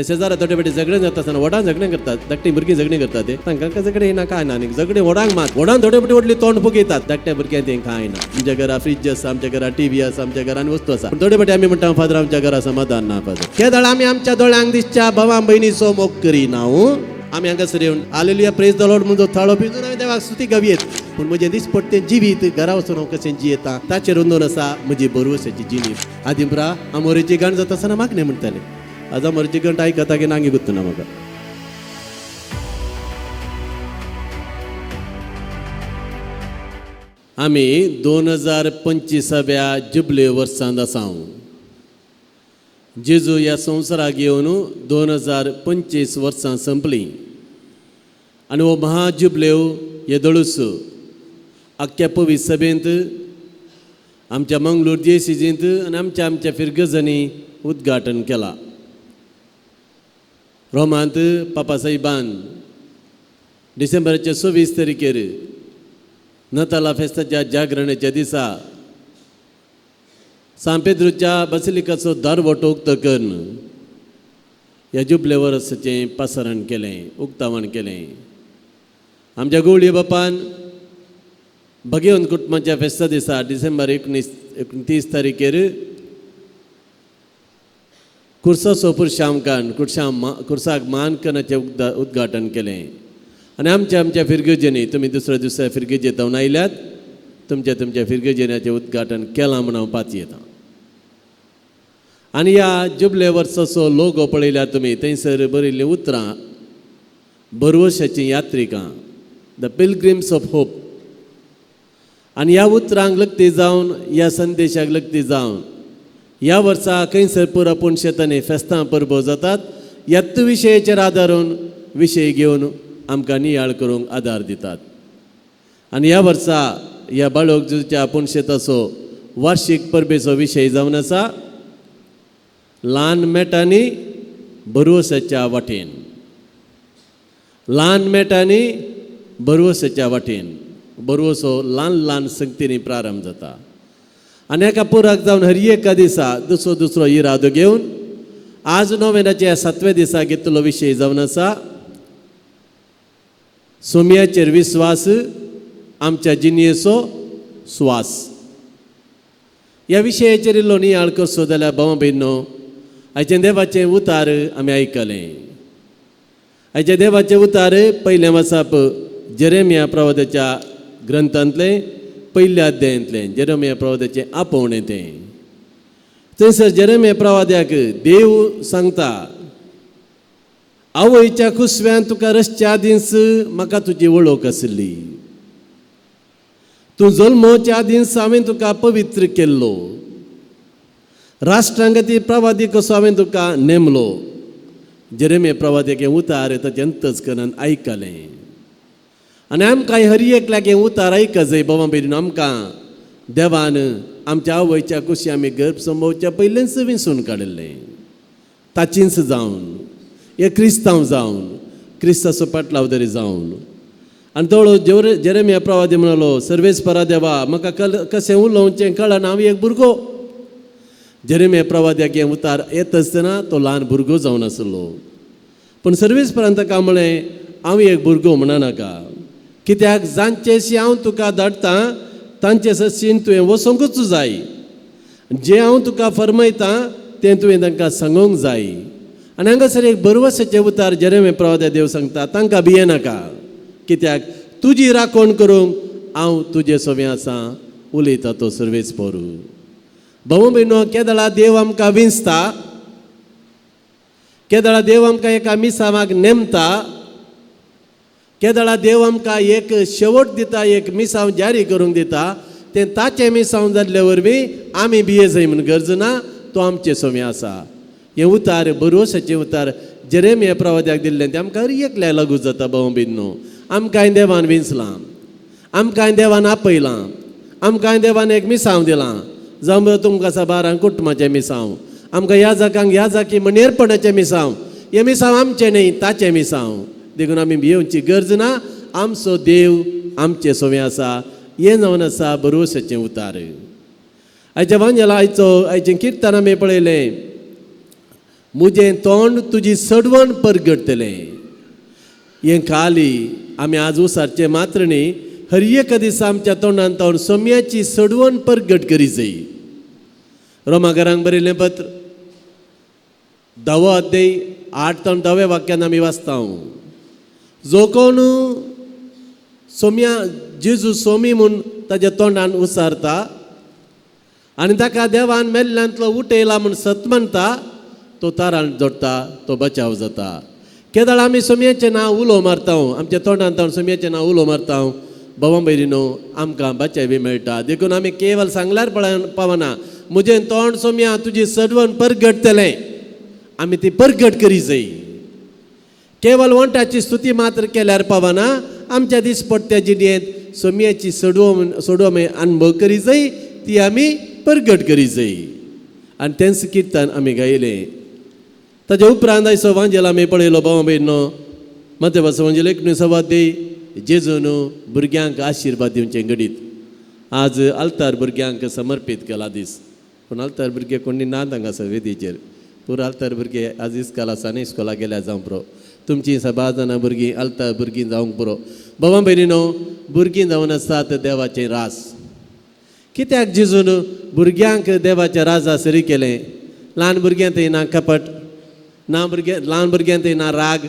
शेजारा थोडे बेटे झगडें जाता आसतना व्हडान झगडें करतात, धाकटीं भुरगीं झगडीं करतात, ते तांकां झगडें ना कांय ना, आनी झगडें व्हडांक मात व्हडान थोडे बेटे व्हडली तोंड फुगयतात, धाकट्या भुरग्यांक तें कांय ना. आमच्या घरा फ्रिज आसा, आमच्या घरा टीव्ही आसा, आमच्या घरान वस्तू आसा, पूण थोडे बेटे आमी म्हणटा फादर आमच्या घरा समाधान ना. फादर केदळ आमी आमच्या दोळ्यांक दिसच्या भावां भयणीचो मोग करिना. आमी हांगासर येवन हालेलुया प्रेज the Lord म्हणून थाळो पिजून आमी देवाक स्तुती गावयेत, पूण म्हजें दिसपट्टें जिवीत घरा वचून हांव कशें जियेता ताचेर अंदून आसा म्हजी बरवसाची जिणी. आदिमरा आमोरेची गाण जाता आसतना मागणें म्हणटालें, आज आमोरेची घंट आयकता की नांगी गुत्तना म्हाका. आमी 2025व्या जुबले वर्सांत आसा. जेजू ह्या संवसाराक येवन 2025 वर्सां संपलीं आनी हो महाजुबलेव येदोळूच आख्ख्या पवित्र सभेंत आमच्या मंगळूर जेसीजींत आनी आमच्या आमच्या फिरगजांनी उद्घाटन केलां. रोमांत पापा साहेबान डिसेंबराच्या 26 तारखेर नताला फेस्ताच्या जागरणाच्या दिसा सांत पेद्रूच्या बसिलिकाचो दारवटो उक्तो करून ह्या जुबले वर्साचें पासारण केलें, उक्तावण केलें. आमच्या गवळी बापान भगेवन कुटुंबाच्या फेस्ता दिसा डिसेंबर 29 तारखेर कुर्साचो पुरशामकान कुर्साक मान करण्याचें उद्घाटन केलें. आनी आमच्या आमच्या फिरगजेनी तुमी दुसऱ्या दुसऱ्या फिरगजेत जावन आयल्यात, तुमच्या तुमच्या फिरगजेनाचें उद्घाटन केलां म्हूण हांव पातयेतां. आनी ह्या जुबले वर्साचो लोगो पळयल्यार तुमी थंयसर बरयल्लीं उतरां भरवशाचीं यात्रिकां, the pilgrims of hope. आनी ह्या उतरांक लग्ती जावन, ह्या संदेशाक लग्ती जावन ह्या वर्सा खंयसर पुरा पूण शेतांनी फेस्तां परबो जातात ह्याच विशयाचेर आदारून विशय घेवन आमकां नियाळ करूंक आदार दितात. आनी ह्या वर्सा ह्या बाळक जेजूच्या पुनशेताचो वार्षीक परबेचो विशय जावन आसा ल्हान मेटांनी भरवसाच्या वाटेन. ल्हान मेटांनी भरवसाच्या वाटेन. भरवसो ल्हान ल्हान संगतींनी प्रारंभ जाता आनी एका पुराक जावन हर एका दिसा दुसरो दुसरो इरादो घेवन आज नोव्हेंब्राच्या 7व्या दिसा घेतलो विशय जावन आसा सोम्याचेर विस्वास आमच्या जिणेचो स्वास. ह्या विशयाचेर इल्लो नियाळ करचो जाल्यार भावा भयणो आयचें देवाचें उतार आमी आयकलें. आयच्या देवाचें उतार पयलें वाचप जेरेमिया प्रवादाच्या ग्रंथांतलें पयल्या अध्यायांतलें जेरेमिया प्रवादाचें आपोवणें तें. थंयसर जेरेमिया प्रवाद्याक देव सांगता, आवयच्या कुसव्यान तुका रसच्या आदींच म्हाका तुजी वळख आशिल्ली, तूं जल्मोच्या आदींच हांवें तुका पवित्र केल्लो, राष्ट्रां खातीर प्रवादी कसो हांवें तुका नेमलो. जेरेमिया प्रवाद्याक हें उतार ताचें अंतस्करणान आयकलें आनी आमकां हर एकल्याक हें उतार आयक जाय. बाबा भयणीन आमकां देवान आमच्या आवयच्या कुशी आमी गर्भ संभोवच्या पयलेंच विंचून काडिल्लें, ताचींच जावन हे क्रिस्तांव जावन क्रिस्ताचो पाटलाव तरी जावन. आनी तोळो जेरेमिया प्रवादी म्हणालो, सर्वेस्परा देवा म्हाका कशें उलोवचें कळना, हांव एक भुरगो. जेरेमिया प्रवाद्याक हें उतार येत आसतना तो ल्हान भुरगो जावन आसलो, पूण सर्वेस्परान ताका म्हळें हांव एक भुरगो म्हणनाका, कित्याक जांचेशी हांव तुका धाडटा तांचे सशीन तुवें वचोंकूच जाय, जें हांव तुका फरमयता तें तुवें तांकां सांगूंक जाय. आनी हांगासर एक बरवसाचें उतार जेरेमिया प्रवाद्या देव सांगता, तांकां भियेनाका, कित्याक तुजी राखण करूंक हांव तुजे सोबें आसा, उलयता तो सर्वेस्पर. भाव भयणो केदळा देव आमकां विंचता, केदळा देव आमकां एका मिसावाक नेमता, केदळा देव आमकां एक शेवट दिता, एक मिसांव जारी करूंक दिता, तें ताचें मिसांव जाल्ले वरवीं आमी भिये जाय म्हूण गरज ना, तो आमचे सोबें आसा. हें उतार बरोवसाचें उतार जेरेमिया प्रवाद्याक दिल्लें तें आमकां हर एकल्याक लागू जाता. भाव भयणो आमकांय देवान विंचलां, आमकांय देवान आपयलां, आमकांय देवान एक मिसांव दिलां, जावं तुमकां साबारां कुटुंबाचें मिसांव, आमकां ह्या जाकांक ह्या जाकी मनेरपणाचें मिसांव, हें मिसांव आमचें न्हय ताचें मिसांव, देखून आमी भियेवची गरज ना, आमचो देव आमचें सोबें आसा. हें जावन आसा बरोवसाचें उतार. आयच्या वांजेला आयचो आयचें किर्तन आमी पळयलें, मुजें तोंड तुजी सडवण परगटतलें. हें खाली आमी आज उसारचें मात्र न्ही, हर एका दिसा आमच्या तोंडान तावन सोम्याची सडवण परगट करी जाय. रोमाघरांक बरयलें पत्र 10वो अध्याय 8 तावन 10व्या वाक्यान आमी वाचता. जो कोण सोम्या जेजू सोमी म्हूण ताज्या तोंडान उसारता आनी ताका देवान मेल्ल्यांतलो उठयला म्हूण सत मानता, तो तारान जोडटा, तो बचाव जाता. केदळ आमी सोम्याचें नांव उलो मारता, आमच्या तोंडान तावन सोम्याचें नांव उलो मारता, बाबा भयणीनो आमकां बचाव बी मेळटा. देखून आमी केवल सांगल्यार पावना, म्हजें तोंड सोम्या तुजी सडवण परगटतलें, आमी ती परगट करी जाय. केवल वंटाची स्तुती मात्र केल्यार पावना, आमच्या दिसपट्ट्या जिणेंत सोम्याची सडवण अनुभव करी जाय, ती आमी परगट करी जाय. आनी तेंच किर्तन आमी गायलें. ताच्या उपरांत आयचो वांजेल आमी पळयलो बाबा भयणो, मतेवाचो वांजेल 19 अध्याय, जेजून भुरग्यांक आशिर्वाद दिवचें घडीत. आज आल्तार भुरग्यांक समर्पीत केला दीस, पूण आल्तार भुरगे कोणी ना हांगासर वेदीचेर, पुरो आल्तार भुरगे आज इस्कोल आसा न्ही, इस्कोलाक गेल्यार जावंक पुरो. तुमचीं सभा जाणां भुरगीं आल्तार भुरगीं जावंक पुरो. बाबा भयणीनो, भुरगीं जावन आसात देवाचें रास. कित्याक जेजून भुरग्यांक देवाच्या राजा सरी केलें? ल्हान भुरग्यां थंय ना कपट ना, भुरगे ल्हान भुरग्यां थंय ना राग.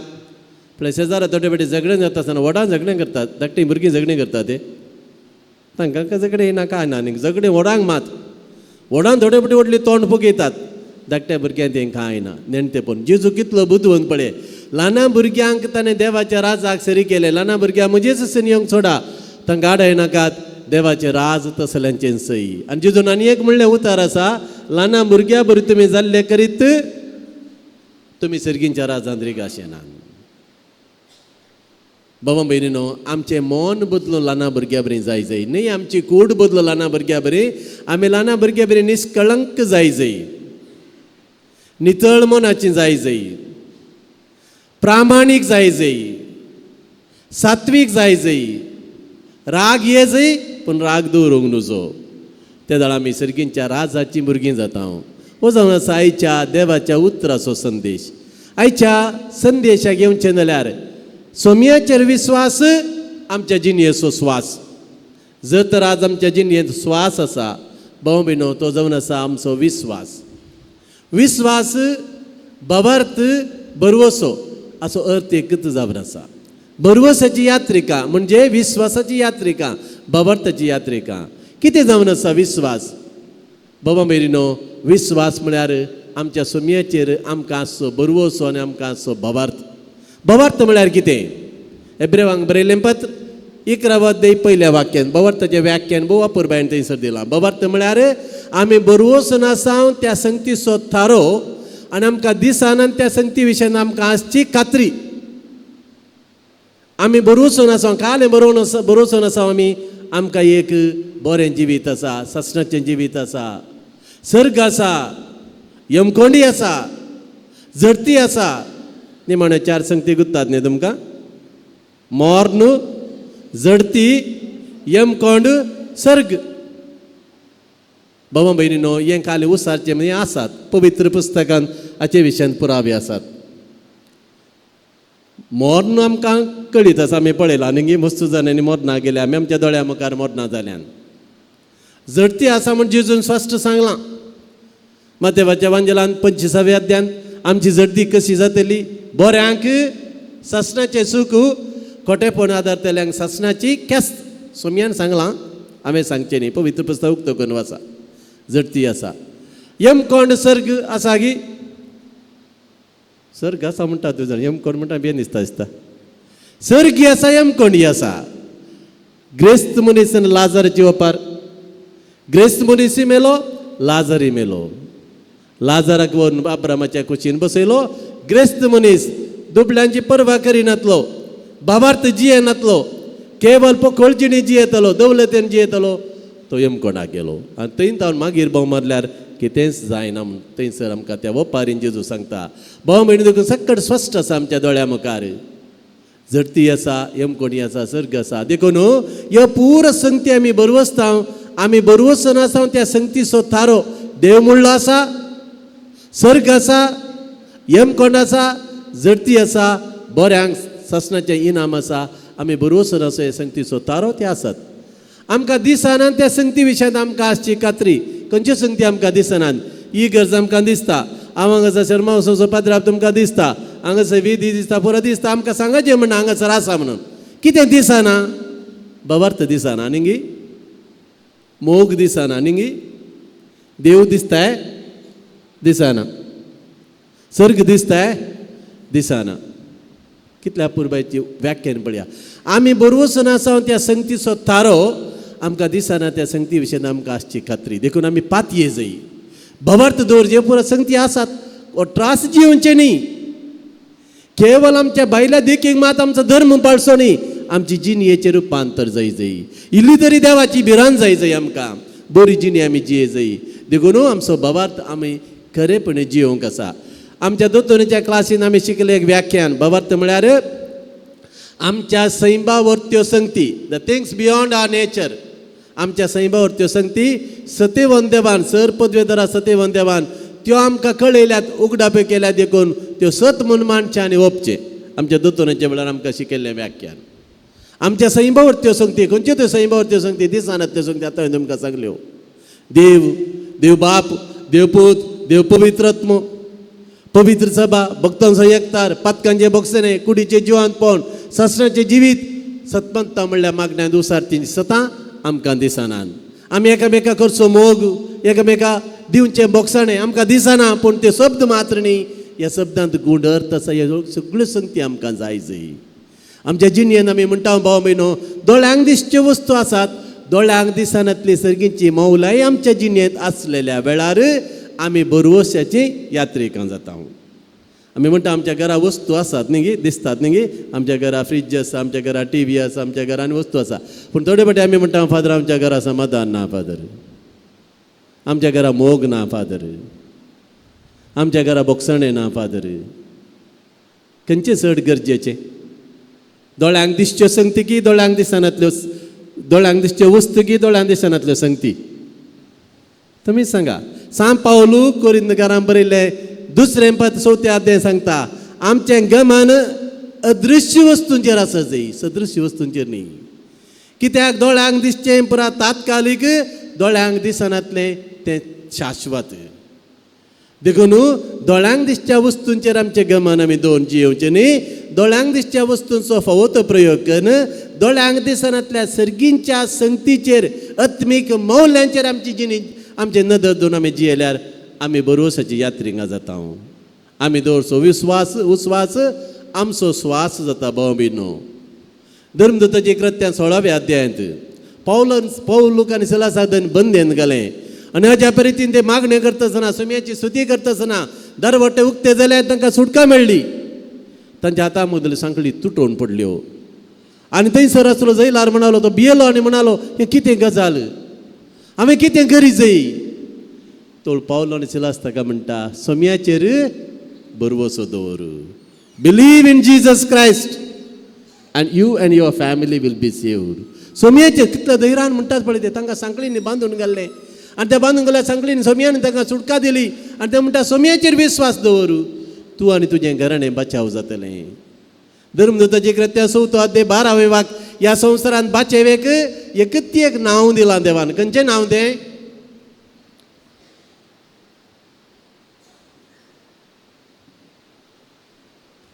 पळय शेजारा थोडे फावटी झगडें जाता आसतना व्हडां झगडें करतात, धाकटीं भुरगीं झगडीं करतात, ते तांकां झगडें ना काय ना, आनी झगडें व्हडांक मात व्हडान थोडे फावटी व्हडली तोंड फुगयतात, धाकट्या भुरग्यांक तें कांय ना नेणटेपण. जेजू कितलो बुदवंत पळय, ल्हाना भुरग्यांक ताणें देवाच्या राजाक सरी केलें. ल्हाना भुरग्यांक म्हजेच सनी येवंक सोडा, तांकां आडाय नाकात, देवाचें राज तसल्यांचें सई. आनी जेजून आनी एक म्हणलें उतार आसा, ल्हाना भुरग्यां बरी तुमी जाल्ले करीत तुमी सर्गींच्या राजांत रिगाशेनात. बाबा भयणीनो, आमचें मन बदलून ल्हाना भुरग्यां बरी जाय जाय न्ही, आमची कूड बदलून ल्हाना भुरग्यां बरी, आमी ल्हाना भुरग्यां बरी निष्कळंक जाय जाय, नितळ मनाची जाय जाय, प्रामाणीक जाय जाय, सात्वीक जाय जाय, राग ये जाय पूण राग दवरूंक नुजो. ते वेळार आमी सर्गींच्या राजाचीं भुरगीं जाता. हो जावन आसा आयच्या देवाच्या उतराचो संदेश. आयच्या संदेशाक येवचें जाल्यार सोम्याचेर विस्वास आमच्या जिणयेचो स्वास. जर तर आज आमच्या जिणयेंत स्वास आसा भाव भयणो, तो जावन आसा आमचो विस्वास. विस्वास भवार्थ बरवसो असो अर्थ एकच जावन आसा. बरवसाची यात्रिका म्हणजे विस्वासाची यात्रिका, भवार्थाची यात्रिका. कितें जावन आसा विस्वास? बाबा भयणीनो, विस्वास म्हळ्यार आमच्या सोम्याचेर आमकां आसचो बरवसो आनी आमकां आसचो भवार्थ. भवार्थ म्हळ्यार कितें? एब्रेवांक बरयलें पत्र 11 अध्याय पयल्या वाक्यान भवार्थाचें व्याख्यान भोव अपुरबायेन थंयसर दिलां. भवार्थ म्हळ्यार आमी बरवसो नासाव त्या संगतीचो थारो आनी आमकां दिसान आनी त्या संगती विशयान आमकां आसची खात्री. आमी बरवसो नासाव, कालें बरोवचो नासाव, आमी आमकां एक बरें जिवीत आसा, सासणाचें जिवीत आसा, सर्ग आसा, यमकोंडी आसा, झडती आसा. निमाण्यो 4 संगती गुत्तात न्ही तुमकां, मोर्न, झडती, यमकोंड, सर्ग. बाबा भयणीनो, हें कालें उसारचें म्हणजे आसात पवित्र पुस्तकान हाचे विशयान पुरावे आसात. मोर्न आमकां कळीत आसा, आमी पळयलां आनी मस्त जाणांनी मोर्ना गेल्या, आमी आमच्या दोळ्या मुखार मोर्ना जाल्यान. झडती आसा म्हण जेजून स्पश्ट सांगलां मातेवाच्या वांजेलान 25व्या अध्यान. आमची झडती कशी जातली? बऱ्यांक सासणाचें सूख, खोटेपण आदारतल्यांक सासणाची केस्त. सोम्यान सांगलां, हांवें सांगचें न्ही, पवित्र पुस्तक उक्तो करून वाचा. झडती आसा, यमकोंड सर्ग आसा गी? सर्ग आसा म्हणटा तूं जाण, यमकोंड म्हणटा बेन दिसता दिसता. सर्गी आसा, यमकोंडी आसा. ग्रेस्त मनीस आनी लाजाराची वपार. ग्रेस्त मनीसय मेलो, लाजारय मेलो. लाजाराक व्हरून अब्रामाच्या कुशीन बसयलो. ग्रेस्त मनीस दुबळ्यांची पर्वा करिनातलो, बाबार्थ जियेनातलो, केवल पोकळ जिणी जियेतलो, दौलतेन जियेतलो, तो यमकोणाक गेलो. आनी थंय तावन मागीर भोव मारल्यार कितेंच जायना म्हूण थंयसर आमकां त्या वपारीन जेजू सांगता. भाव भयणी, देखून सक्कट स्पश्ट आसा आमच्या दोळ्या मुखार, झडती आसा, यमकोणी आसा, सर्ग आसा. देखून ह्यो पूर संगती आमी बरवसता, आमी बरवसन आसा त्या संगतीचो थारो देव म्हणलो आसा, सर्ग आसा, यमकोंड आसा, जडती आसा, बऱ्यांक सासणाचें इनाम आसा. आमी बरोसर आसा हे संगतीचो तारो ते आसात. आमकां दिसनात त्या संगती विशयांत आमकां आसची खात्री. खंयच्यो संगती आमकां दिसनात? ही गरज आमकां दिसता. हांव हांगासर शर्मा पाद्राब तुमकां दिसता, हांगासर विधी दिसता, पुरो दिसता. आमकां सांगाचें म्हणून हांगासर आसा म्हणून कितें दिसना? भावार्थ दिसना न्ही, मोग दिसना न्ही, देव दिसताय दिसना, सर्ग दिसताय दिसना. कितल्या पुरबायची व्याख्यान पळया. आमी बरोवचो आसा त्या संगतीचो तारो आमकां दिसना, त्या संगती विशयान आमकां आसची खात्री. देखून आमी पातये जाय, भावार्थ दवरचे पुरो संगती आसात. हो त्रास जिवचे न्ही, केवल आमच्या बायल्या देखीक मात आमचो धर्म पाळचो न्ही, आमची जिणयेचें रुपांतर जाय जाय. इल्ली तरी देवाची भिरांत जाय जाय आमकां, बरी जिणी आमी जिये जाय. देखून आमचो भावार्थ आमी खरेपणी जियोवंक आसा. आमच्या दोतोरीच्या क्लासीन आमी शिकले एक व्याख्यान. भावार्थ म्हळ्यार आमच्या सैंबावरत्यो संगती, the things beyond our nature. आमच्या सैंबावरत्यो संगती सतेवन देवान, सर पदवेदरा सतेवन देवान त्यो आमकां कळयल्यात, उगडापे केल्यात. देखून त्यो सत म्हूण मानचें आनी ओपचें. आमच्या दोतोरांच्या वेळार आमकां शिकयल्लें व्याख्यान. आमच्या सैंबावरत्यो संगती खंयच्यो त्यो सैंबावरत्यो संगती दिसनात त्यो संगती आतां हांवें तुमकां सांगल्यो. देव, देव बाप, देवपूत, देव पवित्रत्म, पवित्र सभा, भक्तांचो एकतार, पातकांचे बोगसणे, कुडीचें जिवानपण, सासणाचें जिवीत, सतमंता म्हणल्यार मागण्या दुसार ती सतां आमकां दिसनात. आमी एकामेका करचो मोग, एकामेका दिवचें बोगसाणें आमकां दिसना, पूण ते शब्द मात्र न्ही, ह्या शब्दांत गूढ अर्थ आसा. ह्यो सगळ्यो संगती आमकां जाय जाय. आमच्या जिणयेन आमी म्हणटा भाव भयणो, दोळ्यांक दिसच्यो वस्तू आसात, दोळ्यांक दिसनातली सर्गीची मौलाय आमच्या जिणेंत आसलेल्या वेळार आमी बरवश्याची यात्रिकां जाता. आमी म्हणटा आमच्या घरा वस्तू आसात न्ही, दिसतात न्ही, आमच्या घरा फ्रिज आसा, आमच्या घरा टी व्ही आसा, आमच्या घरान वस्तू आसा. पूण थोडे फावटी आमी म्हणटा फादर आमच्या घरा समाधान ना, फादर आमच्या घरा मोग ना, फादर आमच्या घरा बोगसणें ना, फादर. खंयचें चड गरजेचें? दोळ्यांक दिसच्यो संगती की दोळ्यांक दिसनातल्यो, दोळ्यांक दिसच्यो वस्तू की दोळ्यांक दिसनातल्यो संगती? तुमी सांगा. सांत पावलू कोरिंदकारां बरयल्लें दुसरें पद चवथ्या अध्याय सांगता, आमचें गमन अदृश्य वस्तूंचेर आसा जाय, सदृश्य वस्तूंचेर न्ही. कित्याक दोळ्यांक दिसचें पुरा तात्कालीक, दोळ्यांक दिसनातलें तें शाश्वत. देखून दोळ्यांक दिसच्या वस्तूंचेर आमचें गमन आमी दोन जियोवचें न्ही. दोळ्यांक दिसच्या वस्तूंचो फावो तो प्रयोग करून दोळ्यांक दिसनातल्या सर्गींच्या संगतीचेर, आत्मीक मौल्यांचेर आमची जिणी, आमचे नदर दोन आमी जियेल्यार आमी बरोवसाची यात्रिंगा जाता. आमी दवरचो विस्वास, उस्वास आमचो स्वास जाता. भाव भयणो, धर्मदूताची कृत्यां 16व्या अध्यायांत पावलन पावलूक आनी सिलासादन बंदेन घालें आनी हाज्या परितीन ते मागणें करतासतना, सुम्याची स्तुती करतासतना दरवटे उक्ते जाल्यार तांकां सुटका मेळ्ळी. तांच्या हाता मदल्यो सांखळी तुटोवन पडल्यो आनी थंयसर आसलो जैलार म्हणालो, तो भियेलो आनी म्हणालो, हें कितें गजाल, हांवें कितें करी जाय? तोळ पावलो आनी सिलास ताका म्हणटा, सोम्याचेर बरवसो दवर, believe in Jesus Christ and you and your family will be saved. सोम्याचेर कितल्या धैर्यान म्हणटात पळय ते, तांकां सांखळींनी बांदून घाल्लें आनी ते बांदून घाल्ल्या सांखळींनी सोम्यान तांकां सुटका दिली आनी ते म्हणटा, सोम्याचेर विस्वास दवर, तूं आनी तुजें घराणें बचाव जातलें. धर्मदूताची कृत्या चवथो अध्याय 12वे वाक, ह्या संवसारांत बाचेवेक एकच एक नांव दिलां देवान. खंयचें नांव तें?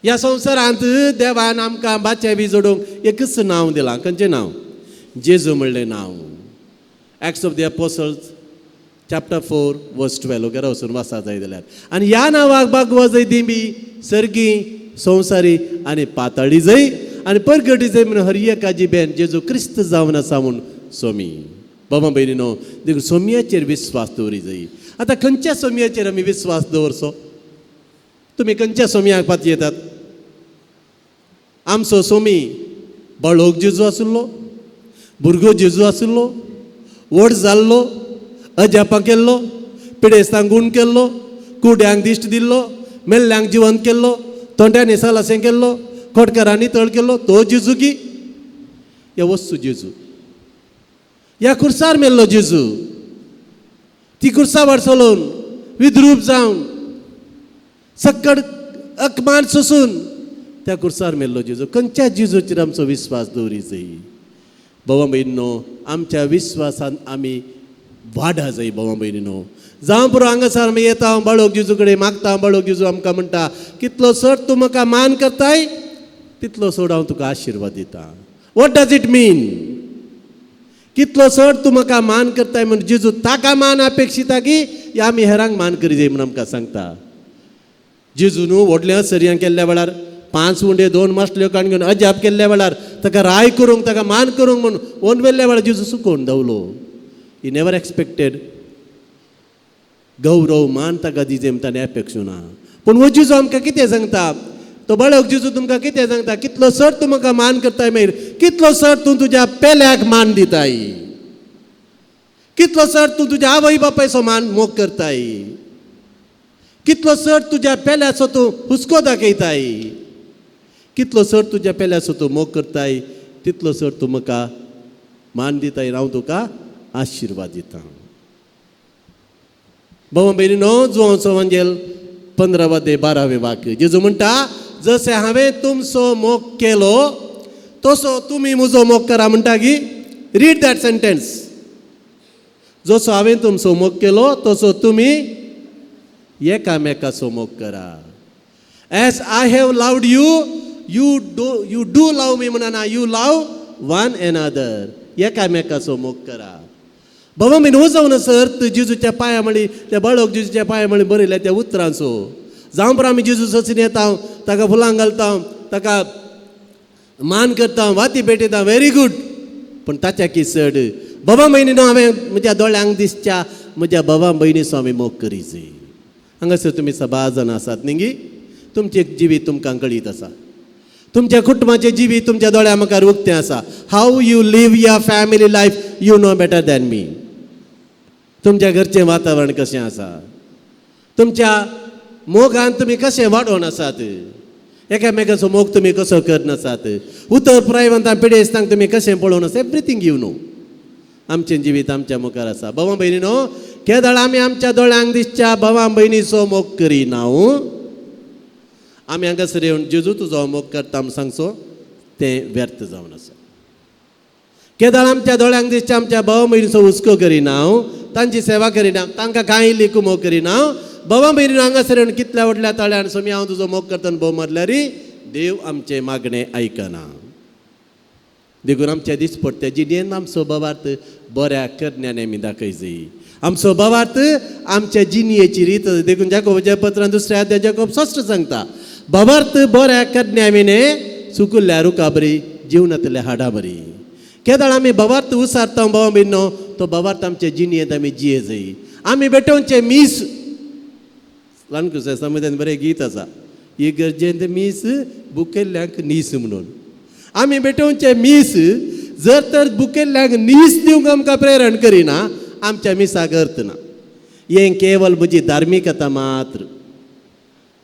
ह्या संवसारांत देवान आमकां बाचेवी जोडूंक एकच नांव दिलां. खंयचें नांव? जेजू म्हणलें नांव. Acts of the Apostles chapter 4 verse 12 घरा वचून वाचा जाय जाल्यार. आनी ह्या नांवाक बागवा जय दिंबी सर्गी संवसारी आनी पाताळी जय आनी परगटी जय म्हणून हर एकाची बेन जेजू क्रिस्त जावन आसा म्हूण सोमी. बाबा भयणीनो, देखून सोम्याचेर विस्वास दवरी जाय. आतां खंयच्या सोम्याचेर आमी विस्वास दवरचो? तुमी खंयच्या सोम्याक पातयेतात? आमचो सोमी बाळोक जेजू आशिल्लो, भुरगो जेजू आशिल्लो, व्हड जाल्लो, अजापां केल्लो, पिडेस्तांक गूण केल्लो, कुड्यांक दिश्ट दिल्लो, मेल्ल्यांक जिवंत केल्लो, तोंड्यांनी सालासें केल्लो, खोटकारांनी तळ केल्लो, तो जेजू की ह्या वस्तू जेजू? ह्या खुर्सार मेल्लो जेजू, ती खुर्सा वाट चलोवन विद्रूप जावन सक्कड अकमान सोसून त्या कुर्सार मेल्लो जेजू. खंयच्या जेजूचेर आमचो विस्वास दवरी जाय भावा भयणीनो? आमच्या विस्वासान आमी वाडा जाय भावा भयणीनो. जावं पुरो हांगासर आमी येता बाळोक जेजू कडेन मागता, बाळोक जेजू आमकां म्हणटा कितलो चड तूं म्हाका मान करताय तितलो चड हांव तुका आशिर्वाद दिता. What does it mean? कितलो चड तूं म्हाका मान करताय म्हण जेजू ताका मान अपेक्षिता की या आमी हेरांक मान करी जाय म्हण आमकां सांगता. जेजू न्हू व्हडल्या सरयां केल्ल्या वेळार 5 उंडे 2 मासल्यो काडून घेवन अजाप केल्ल्या वेळार ताका राय करूंक ताका मान करूंक म्हूण ओनवेल्ल्या वेळार जेजू सुकोवन धांवलो. ही नेवर एक्सपेक्टेड गौरव मान ताका दिजे म्हण ताणें अपेक्षू ना. पूण हो जेजू आमकां कितें सांगता? तो बाळक जेजू तुमकां कितें सांगता? कितलो चड तूं म्हाका मान करताय मागीर कितलो चड तूं तुज्या पेल्याक मान दिताय, कितलो चड तूं तुज्या आवय बापायचो मान मोग करताय, कितलो चड तुज्या पेल्याचो तूं हुस्को दाखयताय, कितलो चड तुज्या पेल्याचो तूं मोग करताय तितलो चड तूं म्हाका मान दिताय, हांव तुका आशिर्वाद दिता. भावा भयणीनो, जुवांचो वांजेल 15 12 वाक्य जेजू म्हणटा जशें हांवें तुमचो मोग केलो तसो तुमी म्हजो मोग करा. म्हणटा की रीड that sentence. जसो हांवें तुमचो मोग केलो तसो तुमी एकामेकाचो मोग करा. As I have loved you, you do love me म्हणना, you love one another. एकामेकाचो मोग करा. बाबा मी न्हू जावन सर जेजूच्या पांया म्हळी त्या बाळक जेजूच्या पांया म्हळी बरयल्या त्या उतरांचो. जावं पुरो आमी जेजू सचीन येता, ताका फुलां घालता, ताका मान करता, वाती पेटयता, व्हेरी गूड. पूण ताच्या की चड बाबा भयणी न्हू हांवें म्हज्या दोळ्यांक दिसच्या म्हज्या बाबा भयणीचो हांवें मोग करी जाय. हांगासर तुमी सभा जाण आसात न्ही गी, तुमचें जिवीत तुमकां कळीत आसा, तुमच्या कुटुंबाचें जिवीत तुमच्या दोळ्या मुखार उक्तें आसा. How you live your family life you know better than me. तुमच्या घरचें वातावरण कशें आसा, तुमच्या मोगान तुमी कशें वाडोवन आसात, एकामेकाचो मोग तुमी कसो करनासात, उतर पुरायवंतां पिडेस्तांक तुमी कशें पळोवन आसा, एवरीथींग you know. आमचें जिवीत आमच्या मुखार आसा. भावा भयणीनो, केदळ आमी आमच्या दोळ्यांक दिसच्या भावा भयणीचो मोग करिना, आमी हांगासर येवन जेजू तुजो मोग करता म्हूण सांगचो तें व्यर्थ जावन आसा. केदळ आमच्या दोळ्यांक दिसच्या आमच्या भावा भयणीचो हुस्को करिना, तांची सेवा करिना, तांकां कांय लेखू मोग करिना, भावा भयणीन हांगासर येवन कितल्या व्हडल्या ताळ्यान स्वामी हांव तुजो मोग करता भोव मारल्यार देव आमचें मागणें आयकना. देखून आमच्या दिसपट्ट्या जिणेन आमचो भावार्थ बऱ्या करण्यान आमी दाखय जाय. आमचो भावार्थ आमच्या जिणयेची रीत. देखून जाकोबाच्या पत्रान दुसऱ्या अध्याय जाकोब स्पश्ट सांगता, भावार्थ बऱ्या करण्या विणे सुकुल्ल्या रुखा बरी जिवनांतल्या हाडा बरी. केदळ आमी भावार्थ उसारता भावा भयणीनो, तो भावार्थ आमच्या जिणयेंत आमी जिये जाय. आमी भेटोवचें मीस ल्हान कुसां समुदायान बरें गीत आसा, इगर्जेंत मीस बुकेल्ल्यांक नीस म्हणून. आमी भेटोवचें मीस जर तर बुकेल्ल्यांक नीस दिवंक आमकां प्रेरण करिना, आमच्या मिसाक अर्थ ना. हें केवल म्हजी धार्मिकता मात्र.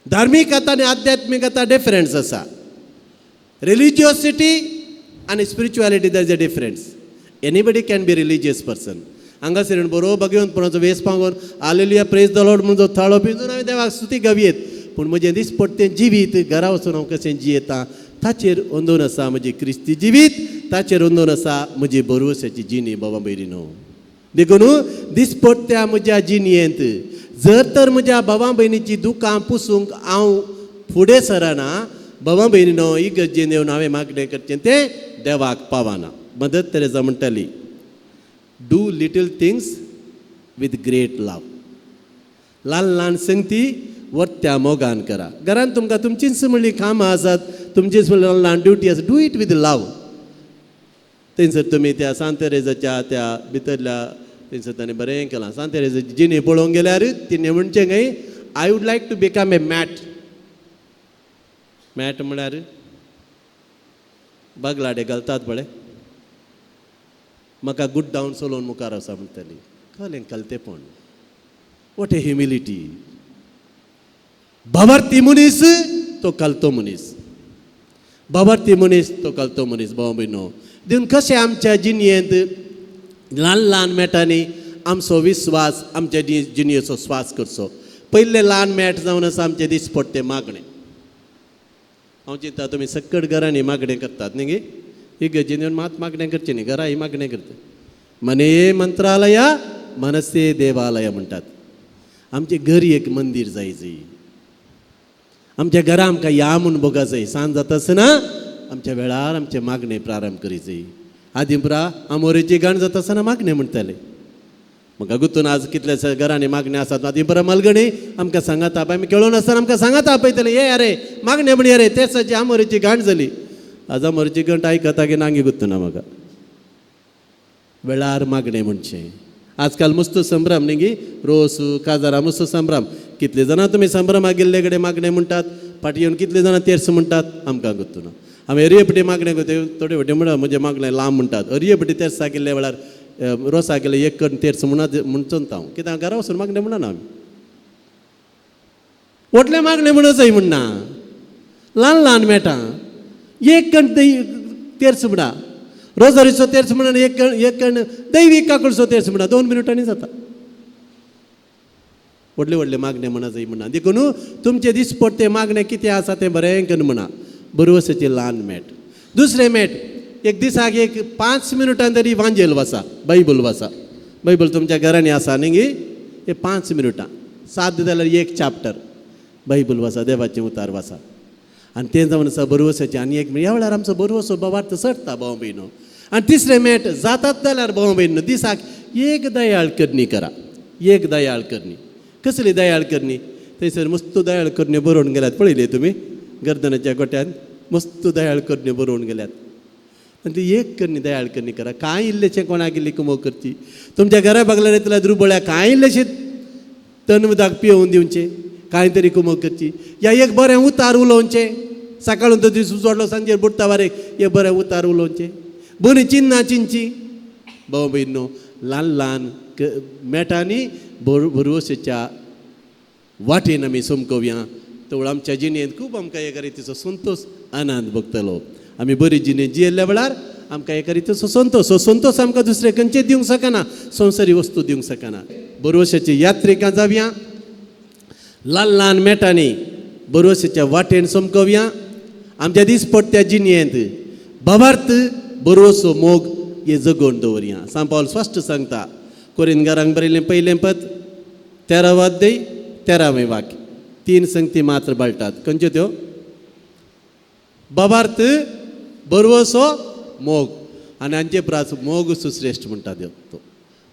धार्मिकता आनी आध्यात्मिकता डिफरन्स आसा. रिलिजियोसिटी आनी spirituality there is a difference. Anybody can be religious person. हांगासर येवन बरो भगवंतपणाचो वेस पांगोवन आलेलुया प्रेज the Lord म्हणून जो थाळो पिंजून हांवें देवाक स्तुती गावयेत, पूण म्हजें दिसपट्टें जिवीत घरा वचून हांव कशें जियेता ताचेर अंदून आसा म्हजी क्रिस्ती जिवीत, ताचेर अंदून आसा म्हजी भरवश्याची जिणी बाबा भयणीनो. देखून दिसपट्ट्या म्हज्या जिणयेंत जर तर म्हज्या भावा भयणीची दुकां पुसूंक हांव फुडें सरना, बाबा भयणीनो इगर्जेन येवन हांवें मागणें करचें तें देवाक पावना. मदर तेरेजा म्हणटाली, do little things with great love. ल्हान ल्हान संगती वर्त्या मोगान करा. घरान तुमकां तुमचींच म्हणली कामां आसात, तुमचीच म्हणली ल्हान ल्हान ड्युटी आसा, do it with love. थंयसर तुमी त्या सांत तेरेजाच्या त्या भितरल्या थंयसर ताणें बरें केलां. सांत तेरेजाची जिणी पळोवंक गेल्यार तिणें म्हणचें न्हय, I would like to become a mat. Mat म्हळ्यार बागलाडे घालतात पळय, म्हाका गुड डावन चलोवन मुखार आसा म्हणटाली. कळ्ळें कलतेपण, what a humility. भावार्थी मनीस तो कलतो मनीस, भावार्थी मनीस तो कलतो मनीस. भाव भयणो, देखून कशें आमच्या जिणयेंत ल्हान ल्हान मेटांनी आमचो विस्वास आमच्या जिणयेचो स्वास करचो. पयले ल्हान मेट जावन आसा आमचें दिसपट्टें मागणें. हांव चिंता तुमी सक्कड घरांनी मागणें करतात न्ही गे, इगर्जेन येवन मात मागणें करचें न्ही, घरां ही मागणें करता. मने मंत्रालया मनसे देवालय म्हणटात. आमचें घर एक मंदीर जाय जाय, आमच्या घरा आमकां या म्हूण भोगा जाय. सांज जाता आसतना आमच्या वेळार आमचें मागणें प्रारंभ करी जाय. आदीं पुरा आमोरेची गाण जाता आसतना मागणें म्हणटाले. म्हाका गुंतून आज कितल्याशा घरांनी मागणें आसात. आदीं बरा मलगणी आमकां सांगात आपय, आमी खेळोन आसतना आमकां सांगात आपयतले, ये अरे मागणें म्हण अरे तेच आमोरेची गाण जाली. आज आमोरेची घंट आयकता की नांगी गुंतूना म्हाका. वेळार मागणें म्हणचें. आजकाल मस्त संभ्रम न्ही गी, रोस काजारा मस्त संभ्रम. कितले जाणां तुमी संभ्रमाक गेल्ले कडेन मागणें म्हणटात, फाटीं येवन कितले जाणां तेर्स म्हणटात आमकां गुंतूना. आमी अरये पटी मागणें करता, थोडे फाटी म्हणटा म्हजें मागणें लांब म्हणटात. अरये पटी तेर्साक गेल्ल्या वेळार रोसाक गेले एक करून तेर्स म्हणा म्हणचो हांव, कित्याक घरा वचून मागणें म्हणना आमी. व्हडलें मागणें म्हणचय म्हणना, ल्हान ल्हान मेटां एक कण तेर्स म्हणा, रोजारीचो तेर्स म्हणा, एक कण एक कण दैवीक काकुळचो तेर्स म्हणा, 2 मिनटांनी जाता. व्हडले व्हडले मागणें म्हणा जाय म्हणा. देखून तुमचे दिसपट्टे मागणें कितें आसा तें बरें करून म्हणा. बरोवसाचें ल्हान मेट. दुसरें मेट, एक दिसाक एक 5 मिनटां तरी वांजेल वाचा, बायबल वाचा. बायबल तुमच्या घरांनी आसा न्ही गी, हे 5 मिनटां सात जाल्यार एक चॅप्टर बायबल वाचा, देवाचें उतार वाचा. आनी तें जावन आसा बरवसाचें. आनी एक ह्या वेळार आमचो बरवसो बाबार्थ चडटा भाव भयणो. आनी तिसरें मेट, जातात जाल्यार भाव भयणो दिसाक एक दयाळ करणी करा. एक दयाळ करणी. कसली दयाळ करणी? थंयसर मस्त दयाळ करणी बरोवन गेल्यात, पळयली तुमी गर्दनाच्या गोट्यान मस्त दयाळ करणी बरोवन गेल्यात. आनी ती एक करणी दयाळ करणी करा. कांय इल्लेशें कोणाक इल्ली कुमो करची, तुमच्या घरा बागल्यार येतल्या दुर्बळ्या कांय इल्लेशें तन उदक पियोवन दिवचें, कांय तरी कुमो करची. या एक बरें उतार उलोवचें, सकाळून तो दीस उजवाडलो सांजेर बुडटा वारेक एक बरें उतार उलोवचें, बरीं चिन्नां चिंतचीं. भाव भयणो ल्हान ल्हान मेटांनी भरवशेच्या वाटेन आमी समकोवया. तवळ आमच्या जिणेंत खूब आमकां एका रितीचो संतोश आनंद भोगतलो. आमी बरी जिणें जियेल्ल्या वेळार आमकां एका रितीचो संतोश, हो संतोश आमकां दुसरें खंयचें दिवंक शकना, संवसारी वस्तू दिवंक शकना. बरवशाची यात्रिकां जावया, ल्हान ल्हान मेटांनी बरवशाच्या वाटेन समकोवया. आमच्या दिसपट्ट्या जिणेंत भावार्थ बरवसो मोग हे जगोवन दवरया. सांत पावल स्पश्ट सांगता, कोरिनगारांक बरयलें पयलें पद 13 अध्याय 13वें वाक्य, 3 संगती मात्र बाळटात. खंयच्यो त्यो? भावार्थ, बरवसो, मोग. आनी हांचे प्रास मोग सुश्रेश्ठ म्हणटा देव. तो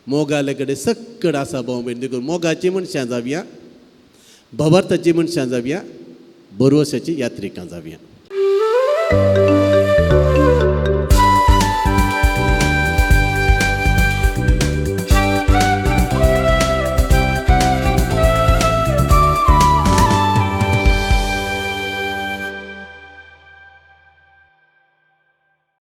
मोगाले कडेन सक्कड आसा भाव भयण. देखून मोगाची मनशां जावया, भावार्थाची मनशां जावया, बरवशाची यात्रिकां जावया.